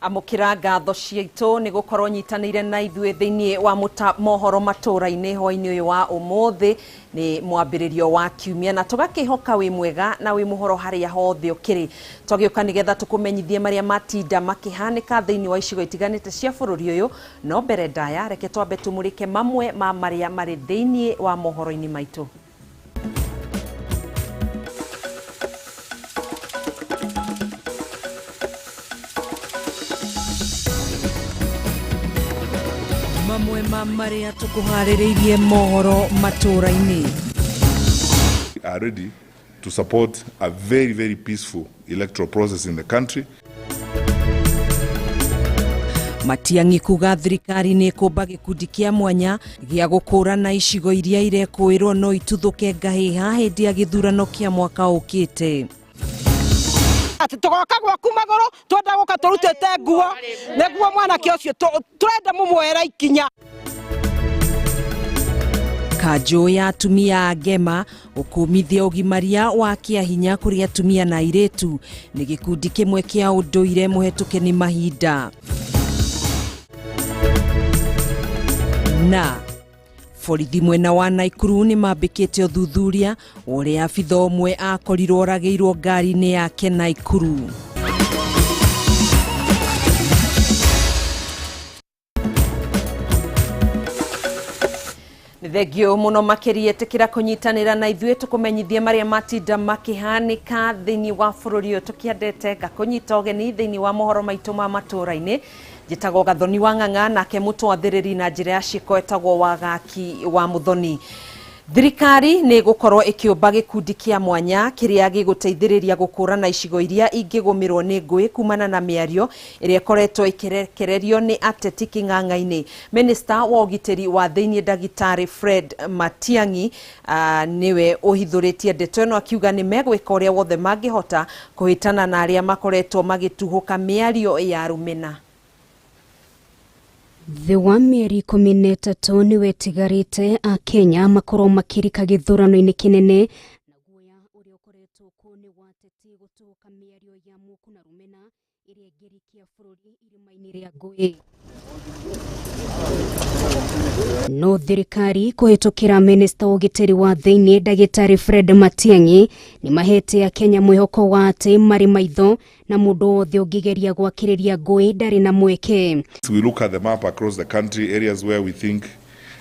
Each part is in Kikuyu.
Amũkĩra ngatho ciitũ nĩ gũkorwo nyitanĩire na ithuĩ thĩinĩ wa mohoro matũra-inĩ hwaĩ-inĩ ũyũ wa ũmũthĩ nĩ mwambĩrĩrio wa kiumia na tũgakĩhoka wĩ mwega na wĩ mũhoro harĩa hothe ũkĩrĩ. Twagĩũka nĩgetha tũkũmenyithie marĩa matinda makĩhanĩka thĩinĩ wa icigo itiganĩte cia bũrũri ũyũ, no mbere ndaya reke twambe tũmũrĩke mamwe ma marĩa marĩ thĩinĩ wa mohoro-inĩ maitũ. Mamwe ma marĩa tũkũharĩrĩirie mohoro matũra-inĩ. Are ready to support a very, very peaceful electoral process in the country. Matiang'i kuga thirikari nĩ ĩkũmba gĩkundi kĩa mwanya gĩa gũkũrana icigo iria irekũĩrwo no ituthũke ngahĩha hĩndĩ ya gĩthurano kĩa mwaka ũkĩte. Atĩ tũgoka gwaku magũrũ twenda gũka tũrutĩte nguo nĩguo mwanake ũcio tũrenda mũmuoere ikinya. Kanjũ ya atumia a Ngema gũkũmithia ũgimaria wa kĩahinya kũrĩ atumia na airĩtu nĩ gĩkundi kĩmwe kĩa ũndũire mũhetũke nĩ mahinda. Na borithi mwena wa Naikuru nĩ mambĩkĩte ũthuthuria ũrĩa abitha ũmwe akorirwo oragĩirwo ngari-inĩ yake Naikuru. Nĩ thengio mũno makĩria ĩtĩkĩra kũnyitanĩra na ithuĩ tũkũmenyithie marĩa matinda makĩhanĩka thĩinĩ wa bũrũri ũyũ tũkĩendete. Ngakũnyita ũgeni thĩinĩ wa mohoro maitũ ma matũra-inĩ. Njĩtagwo Gathoni wa Ng'ang'a nake mũtwathĩrĩri na njĩra ya ciĩko etagwo Wagaki wa Mũthoni. Thirikari nĩ ĩgũkorwo ĩkĩũmba gĩkundi kĩa mwanya kĩrĩa gĩgũteithĩrĩria gũkũrana icigo iria ingĩgũmĩrwo nĩ ngũĩ kumana na mĩario ĩrĩa ĩkoretwo ĩkĩrekererio nĩ ateti kĩng'ang'a-inĩ. Minister wa ũgitĩri wa thĩinĩ ndagĩtarĩ Fred Matiang'i nĩwe ũhithũrĩtie ndeto ĩno akiuga nĩ megwĩka ũrĩa wothe mangĩhota kũhĩtana na arĩa makoretwo magĩtuhũka mĩario ya rũmena. Thĩ wa mĩeri 13 nĩwetigarĩte Akenya makorwo makĩrika gĩthurano-inĩ kĩnene na guoya ũrĩa ũkoretwo kuo nĩ wa ateti gũtuũka mĩario ya muku na rũmena ĩrĩa ĩngĩrikia bũrũri irima-inĩ rĩa ngũĩ. No thirikari kũhĩtũkĩra minista wa ũgitĩri wa thĩinĩ ndagĩtarĩ Fred Matiang'i nĩ mahete Akenya mwĩhoko wa atĩ marĩ maitho na mũndũ wothe ũngĩgeria gwakĩrĩria ngũĩ ndarĩ na mweke. We look at the map across the country, areas where we think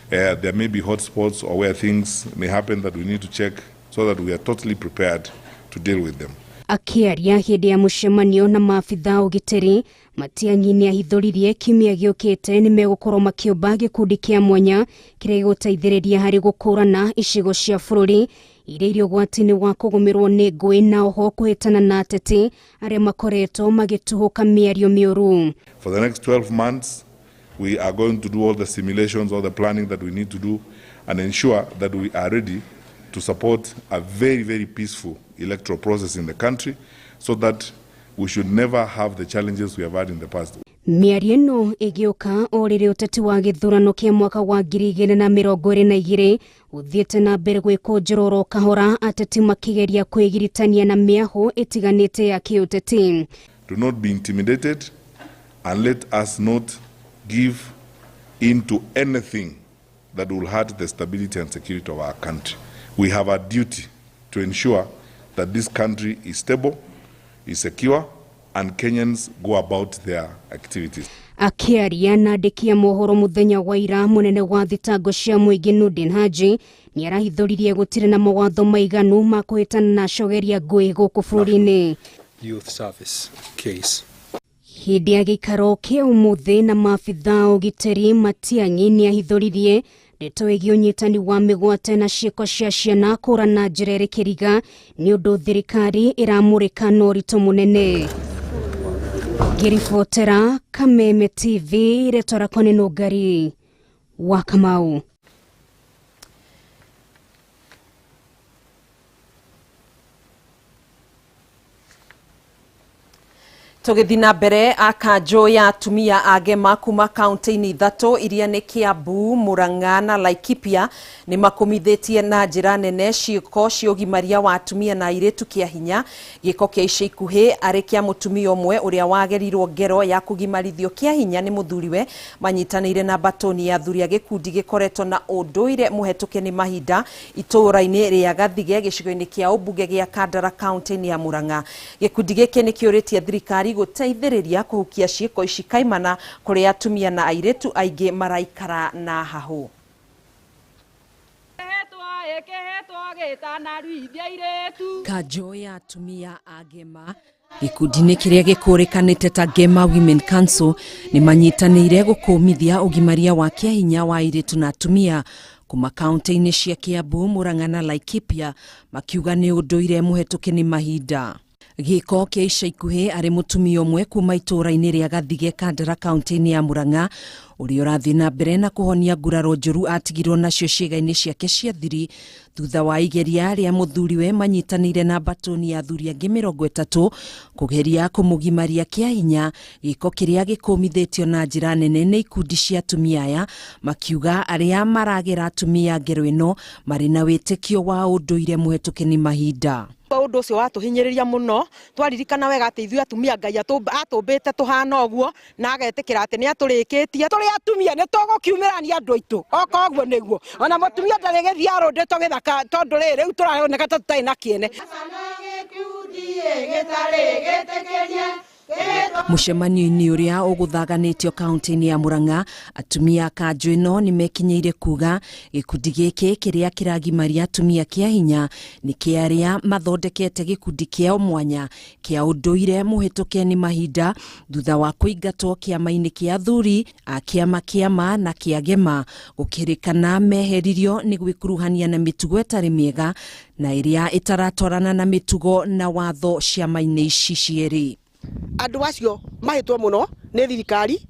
there may be hotspots or where things may happen that we need to check so that we are totally prepared to deal with them. Akĩaria hĩndĩ ya mũcemanio na maabitha ũgitĩri, Matiang'i nĩ ahithũririe kiumia gĩũkĩte nĩ megũkorwo makĩũmba gĩkundi kĩa mwanya kĩrĩa gĩgũteithĩrĩria harĩ gũkũrana icigo cia bũrũri iria irĩ ũgwati-inĩ wa kũgũmĩrwo nĩ ngũĩ na oho kũhĩtana na ateti arĩa makoretwo magĩtuhũka mĩario mĩũru. For the next 12 months, we are going to do all the simulations, all the planning that we need to do and ensure that we are ready to support a very, very peaceful electoral process in the country so that we should never have the challenges we have had in the past. Mĩario ĩno ĩgĩũka o rĩrĩa ũteti wa gĩthurano kĩa mwaka wa 2022 ũthiĩte na mbere gwĩkũnjũrũra o kahora ateti makĩgeria kwĩgiritania na mĩahũ ĩtiganĩte ya kĩũteti. Do not be intimidated and let us not give in to anything that will hurt the stability and security of our country. We have a duty to ensure that this country is stable, is secure, and Kenyans go about their activities. Akĩaria na andĩki a mohoro mũthenya wa ira, mũnene wa thitango cia mũingĩ Nurdin Haji nĩ arahithũririe gũtirĩ na mawatho maiganu ma kũhĩtana na acogeria ngũĩ gũkũ bũrũri-inĩ. Youth Service case. Hĩndĩ ya gĩikaro kĩa ũmũthĩ na maabitha ũgitĩri, Matiang'i nĩ ahithũririe ndeto ĩgiĩ ũnyitani wa mĩgwate na ciĩko cia ciana kũra na njĩra ĩrĩ kĩriga nĩ ũndũ thirikari ĩramũrĩka na ũritũ mũnene. Ngĩribotera Kameme TV, rĩtwa rĩakwa nĩ Nũngari wa Kamau. Tũgĩthiĩ na mbere, akanjũ ya atumia a Gema kuma kaunti-inĩ ithatũ iria nĩ Kiambu, Murang'a na Laikipia nĩ makũmithĩtie na njĩra nene ciĩko cia ũgimaria wa atumia na airĩtu kĩa hinya. Gĩko kĩa ica ikuhĩ arĩ kĩa mũtumia ũmwe ũrĩa wagerirwo ngero ya kũgimarithio kĩa hinya nĩ mũthuriwe manyitanĩire na mbatoni ya athuri a gĩkundi gĩkoretwo na ũndũire mũhetũke nĩ mahinda itũũra-inĩ rĩa Gathige gĩcigo-inĩ kĩa ũmbunge gĩa Kandara kaunti-inĩ ya Murang'a. Gĩkundi gĩkĩ nĩ kĩũrĩtie thirikari gũteithĩrĩria kũhukia ciĩko ici kaimana kũrĩa atumia na airĩtu aingĩ maraikara na hahũ. Kanjũ ya atumia a Gema gĩkundi-inĩ kĩrĩa gĩkũrĩkanĩte ta Gema Women Council nĩ manyitanĩire gũkũmithia ũgimaria wa kĩahinya wa airĩtu na atumia kuma kaunti-inĩ cia Kiambu, Murang'a na Laikipia, makiuga nĩ ũndũire mũhetũke nĩ mahinda. Gĩko kĩa ica ikuhĩ arĩ mũtumia ũmwe kuma itũũra-inĩ rĩa Gathige Kandara kaunti-inĩ ya Murang'a ũrĩa ũrathiĩ na mbere na kũhonia nguraro njũru atigirwo nacio ciĩga-inĩ ciake cia thiri thutha wa igeria rĩa mũthuriwe manyitanĩire na mbatoni ya athuri angĩ 30 kũgeria kũmũgimaria kĩa hinya. Gĩko kĩrĩa gĩkũmithĩtio na njĩra nene nĩ ikundi cia atumia aya, makiuga arĩa maragera atumia ngero ĩno marĩ na wĩtĩkio wa ũndũire mũhetũke nĩ mahinda. Ũndũ ũcio watũhinyĩrĩria mũno, twaririkana wega atĩ ithuĩ atumia Ngai atũmbĩte tũhana ũguo na agetĩkĩra atĩ nĩ atũrĩkĩtie. Tũrĩ atumia nĩ tũgũkiumĩrania andũ aitũ okorwo ũguo nĩguo, ona mũtumia ndarĩgĩthiĩ arũndĩtwo gĩthaka tondũ rĩrĩ rĩu tũraoneka ta tũtarĩ na kĩene. Mũcemanio-inĩ ũrĩa ũgũthaganĩtio kaunti-inĩ ya Murang'a, atumia a kanjũ ĩno nĩ mekinyĩire kuga gĩkundi gĩkĩ kĩrĩa kĩragimaria atumia kĩa hinya nĩ kĩa arĩa mathondekete gĩkundi kĩao mwanya kĩa ũndũire mũhetũke nĩ mahinda thutha wa kũingatwo kĩama-inĩ kĩa athuri a kĩama kĩama na kĩa Gema, gũkĩrĩkana meheririo nĩ gwĩkuruhania na mĩtugo ĩtarĩ mĩega na ĩrĩa ĩtaratwarana na mĩtugo na watho ciama-inĩ ici cierĩ. Andũ acio mahĩtwo mũno nĩ thirikari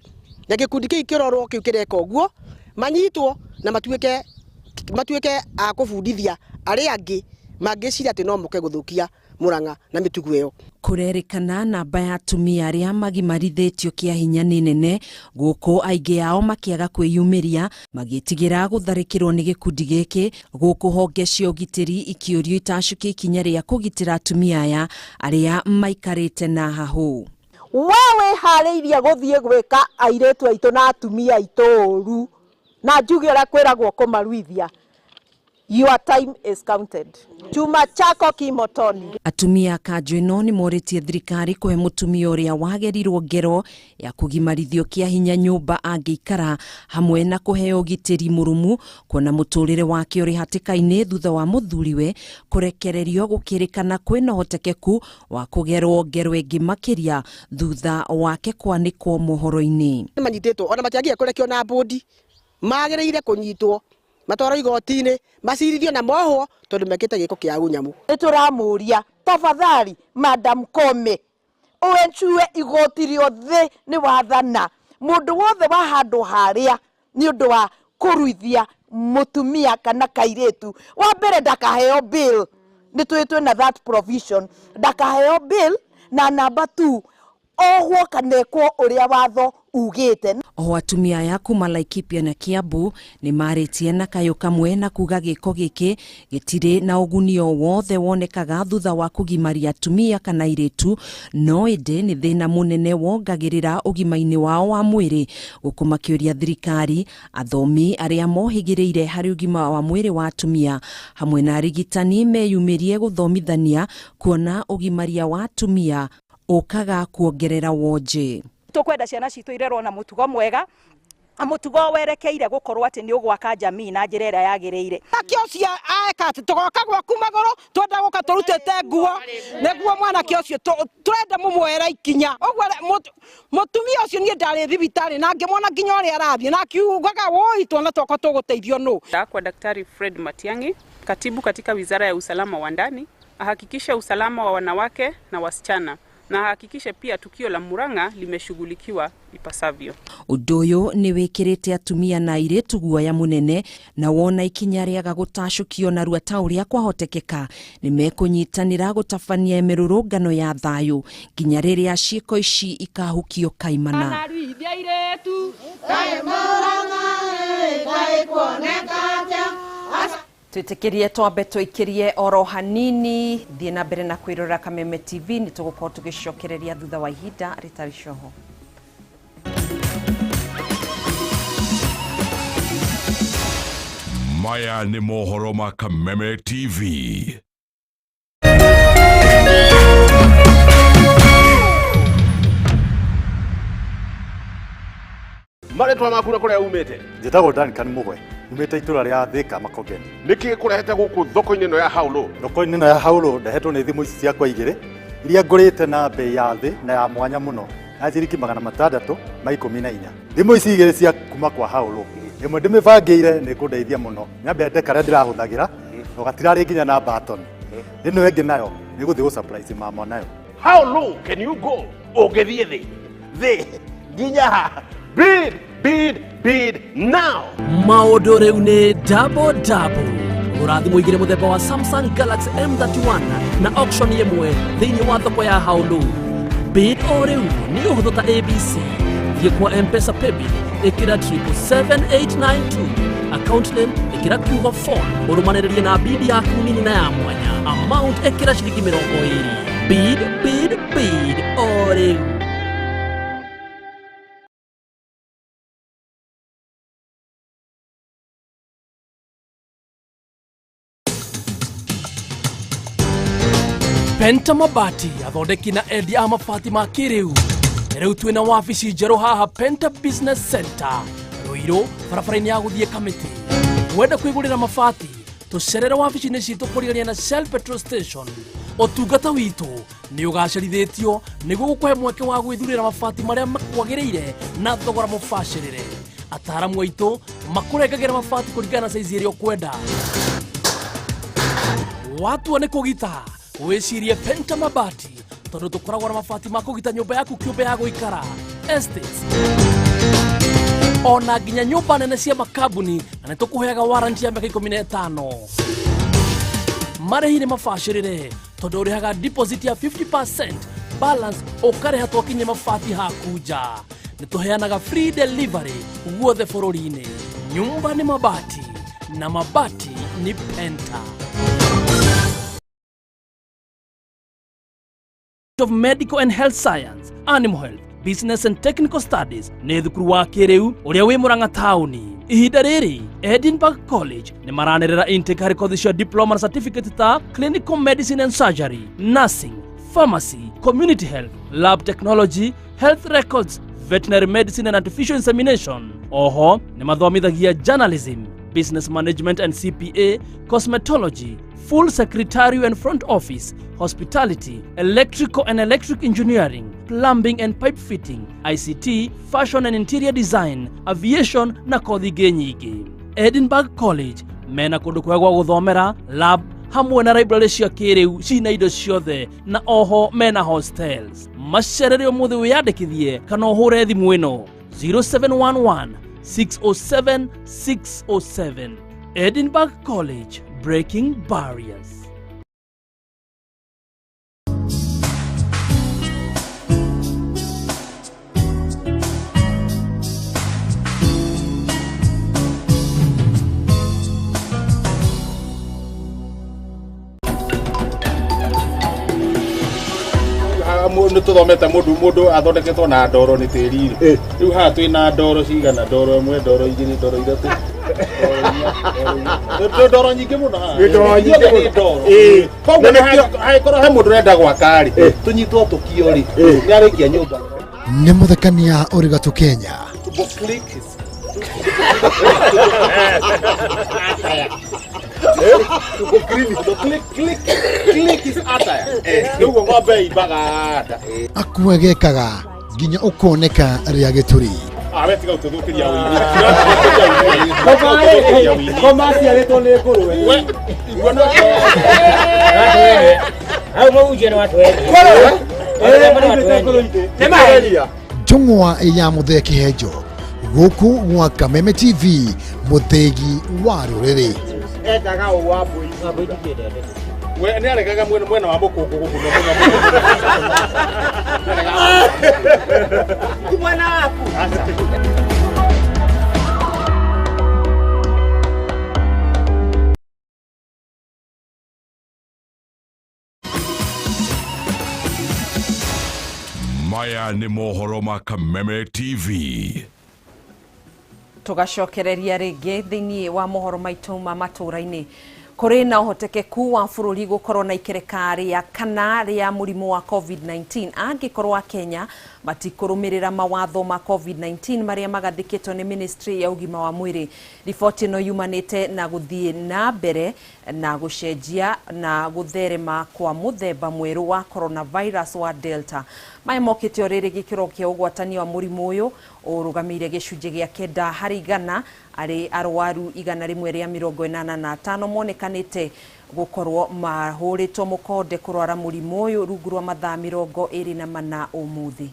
na gĩkundi kĩu kĩrorwo kĩu kĩreka ũguo manyitwo na matuĩke a kũbundithia arĩa angĩ mangĩciria atĩ no moke gũthũkia Murang'a na mĩtugo ĩyo. Kũrerĩkana namba ya atumia arĩa magimarithĩtio kĩa hinya nĩ nene gũkũ aingĩ ao makĩaga kwĩyumĩria magĩtigĩra gũtharĩkĩrwo nĩ gĩkundi gĩkĩ, gũkũ honge cia ũgitĩri ikĩũrio itacũkie ikinya rĩa kũgitĩra atumia aya arĩa maikarĩte na hahũ. We wĩharĩirie gũthiĩ gwĩka airĩtu aitũ na atumia aitũ ũru na njuge ũrĩa kwĩragwo kũmaruithia, your time is counted. Chuma chako kimotoni. Atumia kanjũ ĩno nĩ morĩtie thirikari kũhe mũtumia ũrĩa wagerirwo ngero ya kũgimarithio kĩa hinya nyũmba angĩikara hamwe na kũheo ũgitĩri mũrũmu kuona mũtũrĩre wake ũrĩ hatĩka-inĩ thutha wa mũthuriwe kũrekererio gũkĩrĩkana kwĩna ũhotekeku wa kũgerwo ngero ĩngĩ makĩria thutha wake kwanĩkwo mohoro-inĩ. Manyitĩtwo ona matiagire kũrekio na mbũndi, magĩrĩire kũnyitwo matwarwo igoti-inĩ macirithio na mohwo tondũ mekĩte gĩko kĩa ũnyamu. Nĩ tũramũria tafadhali Madam Koome ũenchue igoti rĩothe nĩ wathana mũndũ wothe wa handũ harĩa nĩ ũndũ wa kũruithia mũtumia kana kairĩtu wa mbere ndakaheo bill, nĩ tũĩ twĩna that provision, ndakaheo bill na namba 2 ohwo kana ekwo ũrĩa watho ugĩte. Oho atumia aya kuma Laikipia na Kiambu nĩ marĩtie na kayũ kamwe na kuga gĩko gĩkĩ gĩtirĩ na ũguni o wothe wonekaga thutha wa kũgimaria atumia kana airĩtu, no ĩndĩ nĩ thĩna mũnene wongagĩrĩra ũgima-inĩ wao wa mwĩrĩ, gũkũ makĩũria thirikari, athomi arĩa mohĩgĩrĩire harĩ ũgima wa mwĩrĩ wa atumia hamwe na arigitani meyumĩrie gũthomithania kuona ũgimaria wa atumia ũkaga kuongerera wonje. Tũkwenda ciana citũ irerwo na mũtugo mwega, mũtugo werekeire gũkorwo atĩ nĩ ũgwaka jamii na njĩra ĩrĩa yagĩrĩire. Mwanake ũcio eka atĩ tũgoka gwaku magũrũ twenda gũka tũrutĩte nguo nĩguo mwanake ũcio tũrenda mũmuoere ikinya. Ũguo mũtumia ũcio niĩ ndarĩ thibitarĩ na ngĩmuona nginya ũrĩa arathiĩ na akiugaga woi twana twakwa tũgũteithio nũ. Kwa Daktari Fred Matiang'i, katibu katika Wizara ya Usalama wa Ndani, ahakikishe usalama wa wanawake na wasichana na ahakikishe pia tukio la Murang'a limeshughulikiwa ipasavyo. Ũndũ ũyũ nĩ wĩkĩrĩte atumia na airĩtu guoya mũnene na wona ikinya rĩaga gũtacũkio narua ta ũrĩa kwahotekeka nĩ mekũnyitanĩra gũtabania mĩrũrũngano ya thayũ nginya rĩrĩa ciĩko ici ikahukio kaimana. Twĩtĩkĩrie twambe tũikĩrie oro hanini thiĩ na mbere na kwĩrora Kameme TV nĩ tũgũkorwo tũgĩcokereria thutha wa ihinda rĩtarĩ coho. Maya nĩ mohoro ma Kameme TV. Marĩtwa maku na kũrĩa umĩte? Njĩtagwo Duncan Mugwe, umĩte itũra rĩa Thika Makongeni. Nĩkĩ kũrehete gũkũ thoko-inĩ ĩno ya Haulu? Thoko-inĩ ĩno ya Haulu ndehetwo nĩ thimũ ici ciakwa igĩrĩ iria ngũrĩte na bei ya thĩ na ya mwanya mũno ya ciringi 614. Thimũ ici igĩrĩ cia kuma kwa Haulu, ĩmwe ndĩmĩbangĩire nĩ kũndeithia mũno, nyambe nde karĩa ndĩrahũthagĩra na gatirarĩ nginya na button. Ĩno ĩngĩ nayo nĩ gũthiĩ gũ surprise mama nayo. How low can you go? Ũngĩthiĩ thĩ thĩ nginya ha? Bid, bid, bid now. Maũndũ rĩu nĩ double double. Gũra thimũ igĩrĩ mũthemba wa Samsung Galaxy M31 na auction ĩmwe thĩinĩ wa thoko ya Haulu. Bid o rĩu nĩ ũhũthũ ta ABC. Thiĩ kwa M-Pesa paybill ĩkĩra 777892, account name ĩkĩra kiugo phone, ũrũmanĩrĩrie na bid yaku nini na ya mwanya, amount ĩkĩra ciringi 20. Bid, bid, bid o rĩu. Penta Mabati athondeki na endia a mabati ma kĩrĩu. Rĩu twĩna wabici njerũ haha Penta Business Center Ruiru, barabara-inĩ ya gũthiĩ Kamĩtĩ. Wenda kwĩgũrĩra mabati, tũcerere wabici-inĩ citũ kũrigania na Shell Petrol Station. Ũtungata witũ nĩ ũgacĩrithĩtio nĩguo gũkũhe mweke wa gwĩthurĩra mabati marĩa makwagĩrĩire na thogora mũbacĩrĩre. Ataaramu aitũ makũrengagĩra mabati kũringana na saizi ĩrĩa ũkwenda. Watua nĩ kũgita wĩcirie Penta Mabati tondũ tũkoragwo na mabati ma kũgita nyũmba yaku kĩũmbe ya gũikara, estates, ona nginya nyũmba nene cia makambuni, na nĩ tũkũheaga warranty ya mĩaka 15. Marĩhi nĩ mabacĩrĩre tondũ ũrĩhaga deposit ya 50%, balance ũkarĩha twakinyia mabati haku nja. Nĩ tũheanaga free delivery guothe bũrũri-inĩ. Nyumba nĩ mabati na mabati ni Penta. Of Medical and Health Science, Animal Health, Business and Technical Studies nĩ thukuru wa kĩrĩu ũrĩa wĩ Murang'a taũni. Ihinda rĩrĩ Edinburgh College nĩ maranĩrĩra intake harĩ kothi cia diploma na certificate ta Clinical Medicine and Surgery, Nursing, Pharmacy, Community Health, Lab Technology, Health Records, Veterinary Medicine and Artificial Insemination. Oho nĩ mathomithagia Journalism, Business Management and CPA, Cosmetology, Full Secretarial and Front Office, Hospitality, Electrical and Electric Engineering, Plumbing and Pipe Fitting, ICT, Fashion and Interior Design, Aviation na kothi ingĩ nyingĩ. Edinburgh College mena kũndũ kwega gwa gũthomera, lab hamwe na library cia kĩrĩu cina indo ciothe na oho mena hostels. Macerere ũmũthĩ wĩyandĩkithie kana ũhũre thimũ ĩno 0711 607 607. Edinburgh College, breaking barriers. Nĩ tũthomete mũndũ athondeketwo na ndoro nĩ tĩri rĩ. Rĩu haha twĩna ndoro cigana, ndoro ĩmwe, ndoro igĩrĩ, ndoro ithatũ, ndoro nyingĩ mũno haha. Ndoro nyingĩ mũno. Koguo angĩkorwo he mũndũ ũrenda gwaka rĩ, tũnyitwo tũkio rĩ, nĩ arĩkia nyũmba. Nĩ mũthekania ũrĩ gatũ Kenya. Akua gekaga nginya ũkoneka rĩa gĩtũri. Njũng'wa ya Mũthee Kĩhenjo gũkũ gwa Kameme TV, mũthĩgi wa rũrĩrĩ. Endaga ũ wa mbũri. We nĩ aregaga mwena wa mũkũngũ gũkũ na mwena. Ti mwena waku. Maya nĩ mohoro ma Kameme TV. Tugacokereria rĩngĩ thĩinĩ wa mohoro maitũ ma matũũra-inĩ. Kũrĩ na ũhotekeku wa bũrũri gũkorwo na ikereka rĩa kana rĩa mũrimũ wa COVID-19 angĩkorwo Akenya matikũrũmĩrĩra mawatho ma COVID-19 marĩa magathĩkĩtwo nĩ Ministry ya ũgima wa mwĩrĩ. Riboti ĩno yumanĩte na gũthiĩ na mbere na gũcenjia na gũtherema kwa mũthemba mwerũ wa coronavirus wa Delta. Maya mokĩte o rĩrĩ gĩkĩro kĩa ũgwatania wa mũrimũ ũyũ ũrũgamĩire gĩcunjĩ gĩa 9 harĩ 100 arĩ arwaru 185 monekanĩte gũkorwo mahũrĩtwo mũkonde kũrwara mũrimũ ũyũ rungu rwa mathaa 24 ũmũthĩ.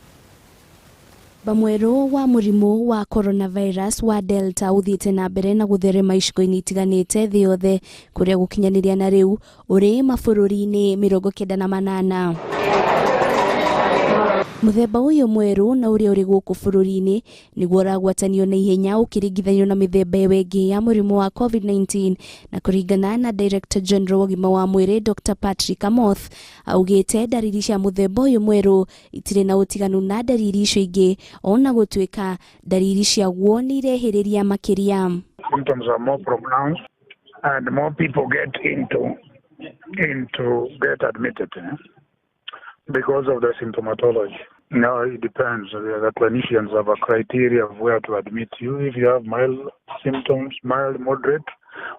Mwerũ wa mũrimũ wa coronavirus wa Delta ũthiĩte na mbere na gũtherema icigo-inĩ itiganĩte thĩ yothe, kũrĩa gũkinyanĩria na rĩu ũrĩ mabũrũri-inĩ 98. Mũthemba ũyũ mwerũ na ũrĩa ũrĩ gũkũ bũrũri-inĩ nĩguo ũragwatanio na ihenya ũkĩringithanio na mĩthemba ĩyo ĩngĩ ya mũrimũ wa COVID-19. Na kũringana na Director General wa ũgima wa mwĩrĩ Dr. Patrick Amoth, augĩte ndariri cia mũthemba ũyũ mwerũ itirĩ na ũtiganu na ndariri icio ingĩ, ona gũtuĩka ndariri ciaguo nĩ irehĩrĩria makĩria. Symptoms are more pronounced and more people get into get admitted, eh, because of the symptomatology. Now it depends. The clinicians have a criteria of where to admit you. If you have mild symptoms, mild, moderate,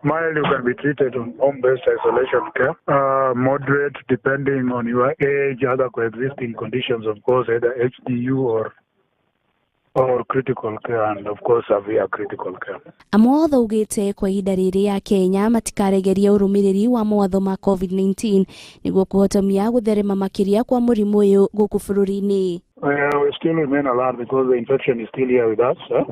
mild, you can be treated on home-based isolation care. Moderate, depending on your age, other coexisting conditions, of course, either HDU or critical care, and of course severe critical care. Amoth augĩte kwa ihinda rĩrĩ Akenya matikaregeria ũrũmĩrĩri wa mawatho ma COVID-19 nĩguo kũhotomia gũtherema makĩria kwa mũrimũ ũyũ gũkũ bũrũri-inĩ. We still remain alert because the infection is still here with us. Huh?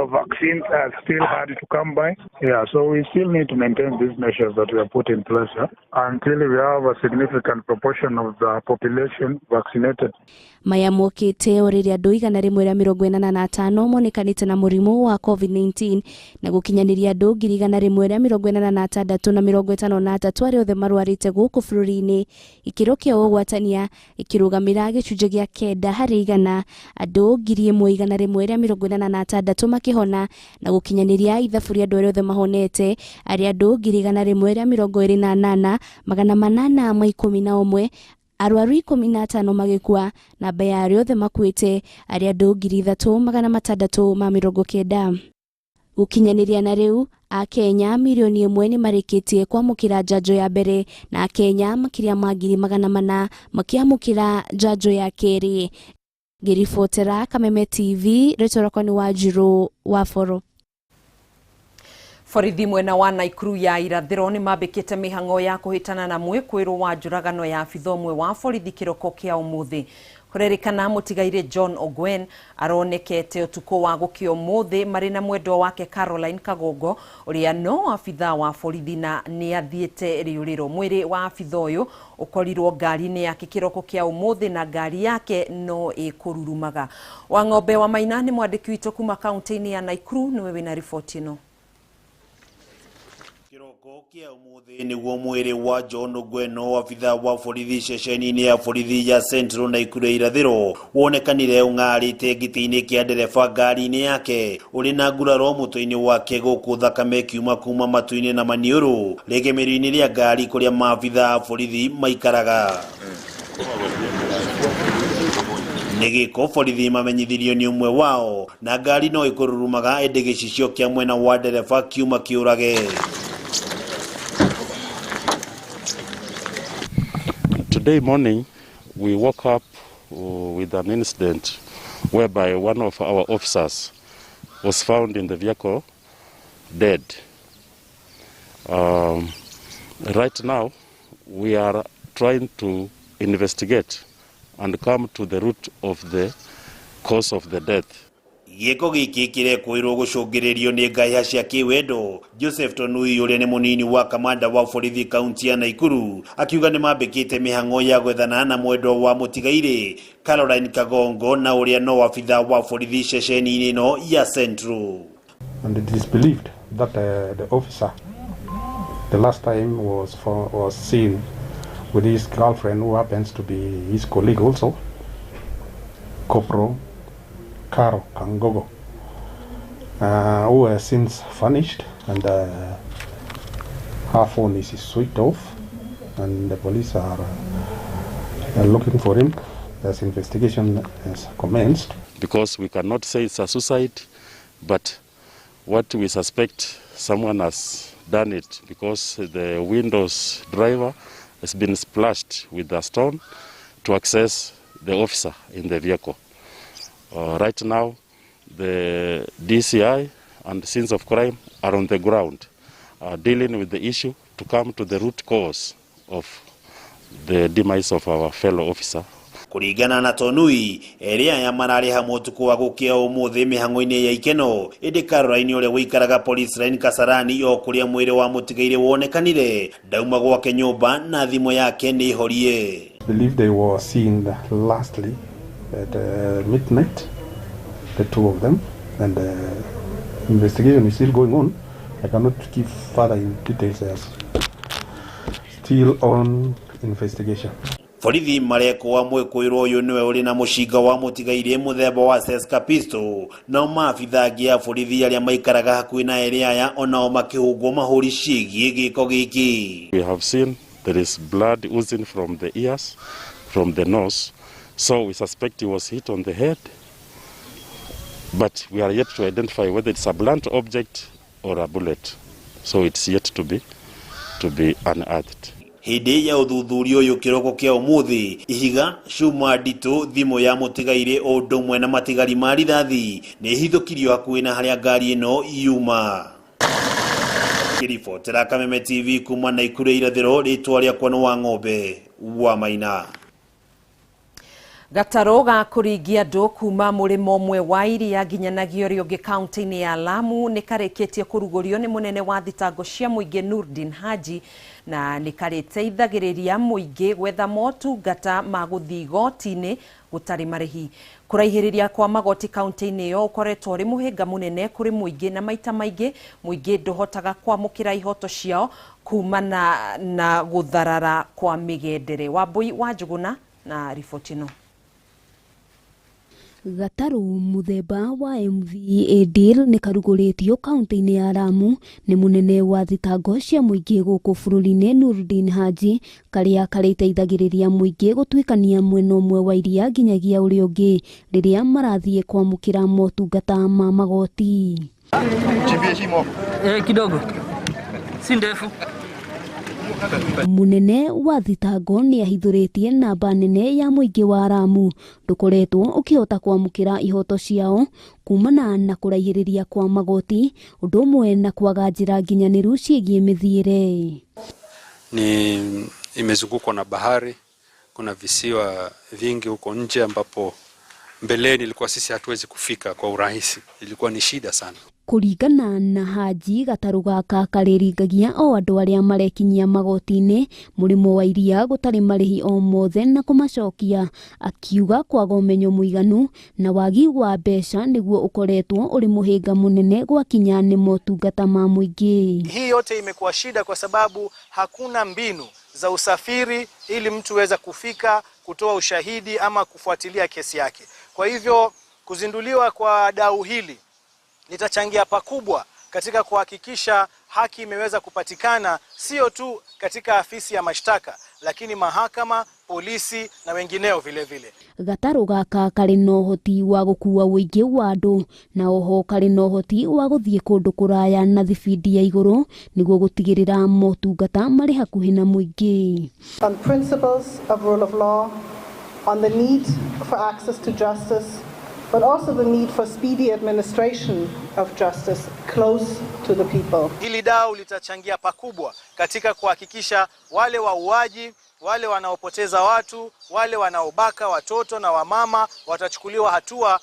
Vaccines are still hard to come by. Yeah, so we still need to maintain these measures that we have put in place, huh, until we have a significant proportion of the population vaccinated. Maya mokĩte o rĩrĩa andũ 185 monekanĩte na mũrimũ wa COVID-19 na gũkinyanĩria andũ 186,053 arĩa othe marwarĩte gũkũ bũrũri-inĩ, ikĩro kĩa ũgwatania ikĩrũgamĩra gĩcunjĩ gĩa 9 harĩ 100, andũ 1,186 makĩhona na gũkinyanĩria ithabu rĩa andũ arĩa othe mahonete arĩa andũ 128,811, arwaru 15 magĩkua, namba ya arĩa othe makuĩte arĩa andũ 3,690. Gũkinyanĩria na rĩu Akenya mirioni 1 nĩ marĩkĩtie kwamũkĩra njanjo ya mbere na Akenya makĩria ma 400,000 makĩamũkĩra njanjo ya kerĩ. Ngĩribotera Kameme TV, rĩtwa rĩakwa nĩ Wanjirũ wa Boro. Borithi mwena wa Naikuru ya irathĩro nĩ mambĩkĩte mĩhang'o ya kũhĩtana na mwĩkũĩrwo wa njũragano ya abitha ũmwe wa borithi kĩroko kĩa ũmũthĩ. Kũrerĩkana mũtigairĩ John Ogwen aronekete ũtukũ wa gũkĩa ũmũthĩ marĩ na mwendwa wake Caroline Kagongo, ũrĩa no abitha wa borithi na nĩ athiĩte rĩũrĩro. Mwĩrĩ wa abitha ũyũ ũkorirwo ngari-inĩ yake kĩroko kĩa ũmũthĩ na ngari yake no ĩkũrurumaga. Wang'ombe wa Maina nĩ mwandĩki witũ kuma kaunti-inĩ ya Naikuru, nĩwe wĩna riboti ĩno. Kĩa ũmũthĩ nĩguo mwĩrĩ wa John Ogweno, abitha wa borithi ceceni-inĩ ya borithi ya Central Naikuru ya irathĩro, wonekanire ũng'arĩte gĩtĩ-inĩ kĩa ndereba ngari-inĩ yake, ũrĩ na nguraro mũtwe-inĩ wake, gũkũ thakame ĩkiuma kuma matũ-inĩ na maniũrũ rĩgemero-inĩ rĩa ngari kũrĩa maabitha a borithi maikaraga. Nĩ gĩko borithi mamenyithirio nĩ ũmwe wao na ngari no ĩkũrurumaga, ĩndĩ gĩcicio kĩa mwena wa ndereba kiuma kĩũrage. Today morning, we woke up with an incident whereby one of our officers was found in the vehicle dead. Right now, we are trying to investigate and come to the root of the cause of the death. Gĩko gĩkĩ kĩrekũĩrwo gũcũngĩrĩrio nĩ ngahĩha cia kĩwendo. Joseph Tonui ũrĩa nĩ mũnini wa kamanda wa borithi kaunti ya Naikuru akiuga nĩ mambĩkĩte mĩhang'o ya gwethana na mwendwa wa mũtigairĩ Caroline Kagongo na ũrĩa no abitha wa borithi ceceni-inĩ ĩno ya Central. And it is believed that the officer the last time was seen with his girlfriend, who happens to be his colleague also, Corporal Caro Kangogo, who has since vanished, and her phone is switched off, and the police are looking for him as investigation has commenced. Because we cannot say it's a suicide, but what we suspect, someone has done it, because the Windows driver has been splashed with a stone to access the officer in the vehicle. Right now, the DCI and the scenes of crime are on the ground, dealing with the issue to come to the root cause of the demise of our fellow officer. Kũringana na Tonui, erĩ aya mararĩ hamwe ũtukũ wa gũkĩa ũmũthĩ mĩhang'o-inĩ ya ikeno, ĩndĩ Caroline ũrĩa ũikaraga Police Line Kasarani o kũrĩa mwĩrĩ wa mũtigairĩ wonekanire ndauma gwake nyũmba na thimũ yake nĩ horie. Believe they were seen lastly at midnight, the two of them, and investigation is still going on. I cannot give further in details as still on investigation. Borithi marekũa mwĩkũĩrwo ũyũ nĩwe ũrĩ na mũcinga wa mũtigairĩ mũthemba wa Ceska pistol, nao maabitha angĩ a borithi arĩa maikaraga hakuhĩ na erĩ aya onao makĩhũngwo mahũri ciĩgiĩ gĩko gĩkĩ. We have seen there is blood oozing from the ears, from the nose, so we suspect he was hit on the head, but we are yet to identify whether it's a blunt object or a bullet, so it's yet to be unearthed. Hĩndĩ ya ũthuthuria ũyũ kĩroko kĩa ũmũthĩ, ihiga, cuma nditũ, thimũ ya mũtigairĩ o ũndũ ũmwe na matigari ma rithathi nĩ ihithũkirio hakuhĩ na harĩa ngari ĩno yuma. Ngĩribotera Kameme TV kuma Naikuru irathĩro, rĩtwa rĩakwa nĩ Wang'ombe wa Maina. Gatarũ ga kũringia andũ kuma mũrĩmo ũmwe wa iria nginyanagia ũrĩa ũngĩ kaunti-inĩ ya Lamu nĩ karĩkĩtie kũrugũrio nĩ mũnene wa thitango cia mũingĩ Nurdin Haji, na nĩ karĩteithagĩrĩria mũingĩ gwetha motungata ma gũthiĩ igoti-inĩ gũtarĩ marĩhi. Kũraihĩrĩria kwa magoti kaunti-inĩ ĩyo ũkoretwo ũrĩ mũhĩnga mũnene kũrĩ mũingĩ, na maita maingĩ mũingĩ ndũhotaga kwamũkĩra ihoto ciao kumana na gũtharara kwa mĩgendere. Wambui wa Njũgũna na riboti ĩno. Gatarũ mũthemba wa MV Adil nĩ karugũrĩtio kaunti-inĩ ya Lamu nĩ mũnene wa thitango cia mũingĩ gũkũ bũrũri-inĩ Nurdin Haji, karĩa karĩteithagĩrĩria mũingĩ gũtuĩkania mwena ũmwe wa iria nginyagia ũrĩa ũngĩ rĩrĩa marathiĩ kwamũkĩra motungata ma magoti. Kidogo si ndefu. Munene wa thitango nĩ ahithũrĩtie namba nene ya mũingĩ wa Lamu ndũkoretwo ũkĩhota kwamũkĩra ihoto ciao kumana na kũraihĩrĩria kwa magoti ũndũ ũmwe na kwaga njĩra nginyanĩru ciĩgiĩ mĩthiĩre. Ni imezungukwa na bahari, kuna visiwa vingi huko nje ambapo mbeleni ilikuwa sisi hatuwezi kufika kwa urahisi, ilikuwa ni shida sana. Kũringana na Haji, gatarũ gaka karĩringagia o andũ arĩa marekinyia magoti-inĩ mũrĩmo wa iria gũtarĩ marĩhi o mothe na kũmacokia, akiuga kwaga ũmenyo mũiganu na wagi wa mbeca nĩguo ũkoretwo ũrĩ mũhĩnga mũnene gwakinya nĩ motungata ma mũingĩ. Hii yote imekuwa shida kwa sababu hakuna mbinu za usafiri ili mtu weza kufika kutoa ushahidi ama kufuatilia kesi yake. Kwa hivyo kuzinduliwa kwa dau hili litachangia pakubwa katika kuhakikisha haki imeweza kupatikana sio tu katika afisi ya mashtaka lakini mahakama, polisi na wengineo vile vile. Gatarũ gaka karĩ na ũhoti wa gũkuua ũingĩ wa andũ na oho karĩ na ũhoti wa gũthiĩ kũndũ kũraya na thibindi ya igũrũ nĩguo gũtigĩrĩra motungata marĩ hakuhĩ na mũingĩ. On principles of rule of law, on the need for access to justice, but also the need for speedy administration of justice close to the people. Hili dau litachangia pakubwa katika kuhakikisha wale wauaji, wale wanaopoteza watu, wale wanaobaka watoto na wamama watachukuliwa hatua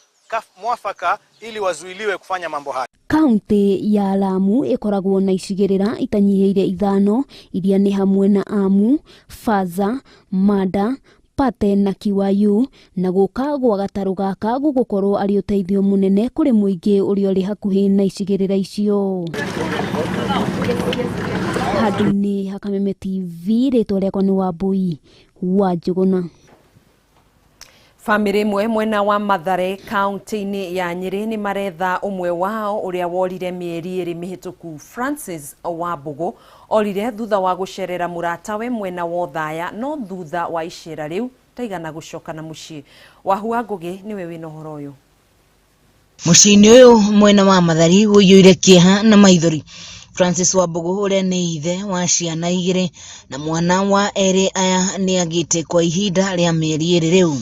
mwafaka ili wazuiliwe kufanya mambo haya. Kaunti ya Lamu ĩkoragwo na icigĩrĩra itanyihĩire 5 iria nĩ hamwe na Amu, Faza, Manda, Pate na Kiwayu, na gũka gwa gatarũ gaka gũgũkorwo arĩ ũteithio mũnene kũrĩ mũingĩ ũrĩa ũrĩ hakuhĩ na icigĩrĩra icio. Handũ-inĩ ha Kameme TV, rĩtwa rĩakwa nĩ Wambui wa Njũgũna. Bamĩrĩ ĩmwe mwena wa Mathare kaunti-inĩ ya Nyĩrĩ nĩ maretha ũmwe wao ũrĩa worire mĩeri 2 mĩhĩtũku. Francis Wambũgũ orire thutha wa gũcerera mũratawe mwena wa Othaya, no thutha wa icera rĩu ndaigana gũcoka na mũciĩ. Wahu wa Ngũgĩ nĩwe wĩna ũhoro ũyũ. Mũciĩ-inĩ ũyũ mwena wa Mathari ũiyũire kĩeha na maithori. Francis Wambũgũ ũrĩa nĩ ithe wa ciana 2 na mwana wa 2 aya nĩ agĩte kwa ihinda rĩa mĩeri 2 rĩu.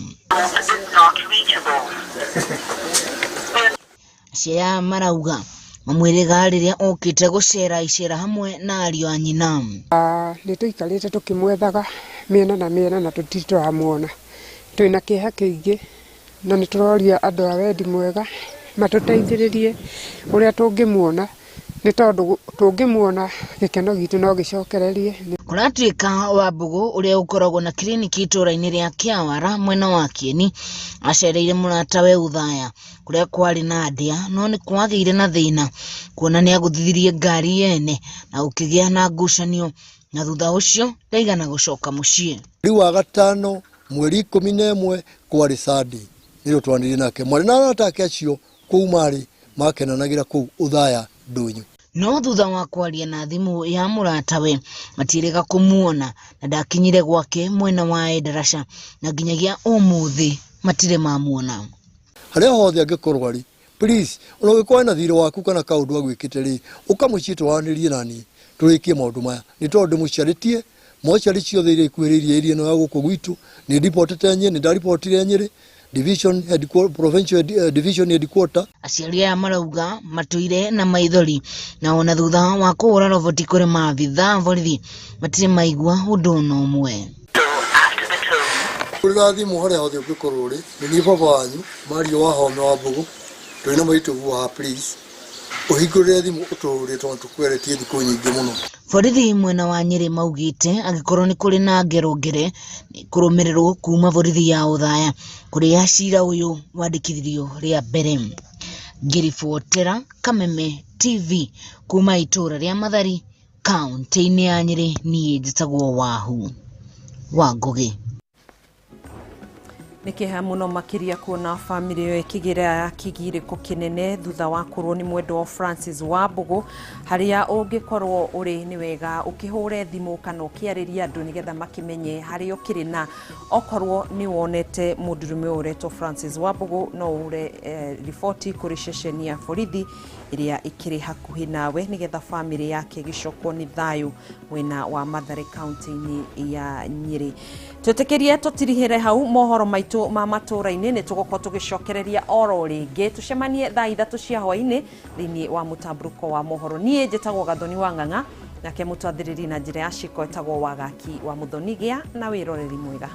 Aciari aya marauga mamwĩrĩga rĩrĩa okĩte gũcera icera hamwe na ariũ a nyina. Nĩ tũikarĩte tũkĩmwethaga mĩena na mĩena na tũtirĩ tũramuona. Twĩna kĩeha kĩingĩ na nĩ tũroria andũ a wendi mwega matũteithĩrĩrie ũrĩa tũngĩmuona, nĩ tondũ tũngĩmuona gĩkeno gitũ no gĩcokererie. Kũratuĩka Wambũgũ ũrĩa ũkoragwo na kiriniki itũũra-inĩ rĩa Kĩawara mwena wa Kieni acereire mũratawe Othaya kũrĩa kwarĩ na ndĩa, no nĩ kwagĩire na thĩna kuona nĩ agũthithirie ngari yene na gũkĩgĩa na ngucanio, na thutha ũcio ndaigana gũcoka mũciĩ. Mweri wa 5 mweri 11 kwarĩ Sunday nĩrĩo twanire nake mwarĩ na arata ake acio kũu marĩ makenanagĩra kũu Othaya ndũnyũ. No thutha wa kwaria na thimũ ya mũratawe matiĩrĩga kũmuona na ndakinyire gwake mwena wa Endarasha na nginyagia ũmũthĩ matirĩ mamuona. Harĩa hothe angĩkorwo arĩ, please ona ũngĩkorwo na thirĩ waku kana kaũndũ agwĩkĩte rĩ, ũkamũciĩ twaranĩrie na niĩ tũrĩkie maũndũ maya, nĩ tondũ ndĩmũciarĩtie mocarĩ ciothe iria ikuhĩrĩirie area ĩno ya gũkũ gwitũ. Nĩ ndibotete Nyĩrĩ, nĩ ndaribotire Nyĩrĩ division headquarter, provincial division headquarter. Aciari aya marauga matũire na maithori na ona thutha wa kũhũra roboti kũrĩ maabitha borithi matirĩ maigua ũndũ ona ũmwe. Hũrĩra thimũ harĩa hothe ũngĩkorwo ũrĩ, nĩ niĩ baba wanyu Mario wa Home wa Mbũgũ, tũrĩ na maitũguo haha, please ũhingũrĩre thimũ ũtũhũrĩre tondũ tũkweretie thikũ nyingĩ mũno. Borithi mwena wa Nyĩrĩ maugĩte angĩkorwo nĩ kũrĩ na ngero ngere nĩ kũrũmĩrĩrwo kuma borithi ya Othaya kũrĩa cira ũyũ wandĩkithirio rĩa mbere. Ngĩribotera Kameme TV kuma itũũra rĩa Mathari kaunti-inĩ ya Nyĩrĩ, niĩ njĩtagwo Wahu wa Ngũgĩ. Nĩ kĩeha mũno makĩria kuona bamĩrĩ ĩyo ĩkĩgĩra kĩgirĩko kĩnene thutha wa kũrwo nĩ mwendwa Francis Wambũgũ. Harĩa ũngĩkorwo ũrĩ nĩ wega ũkĩhũre thimũ kana ũkĩarĩria andũ nĩgetha makĩmenye harĩa ũkĩrĩ, na okorwo nĩ wonete mũndũrũme ũyũ ũretwo Francis Wambũgũ no ũhũre riboti kũrĩ ceceni ya borithi ĩrĩa ĩkĩrĩ hakuhĩ nawe nĩgetha bamĩrĩ yake ĩgĩcokwo nĩ thayũ mwena wa Mathare kaunti-inĩ ya Nyĩrĩ. Twĩtĩkĩrie tũtirihĩre hau mohoro maitũ ma matũũra-inĩ, nĩ tũgũkorwo tũgĩcokereria oro rĩngĩ tũcemanie thaa 3 cia hwaĩ-inĩ thĩinĩ wa mũtambũrũko wa mohoro. Niĩ njĩtagwo Gathoni wa Ng'ang'a, nake mũtwathĩrĩri na njĩra ya ciko etagwo Wagaki wa Mũthoni. Gĩa na wĩroreri mwega.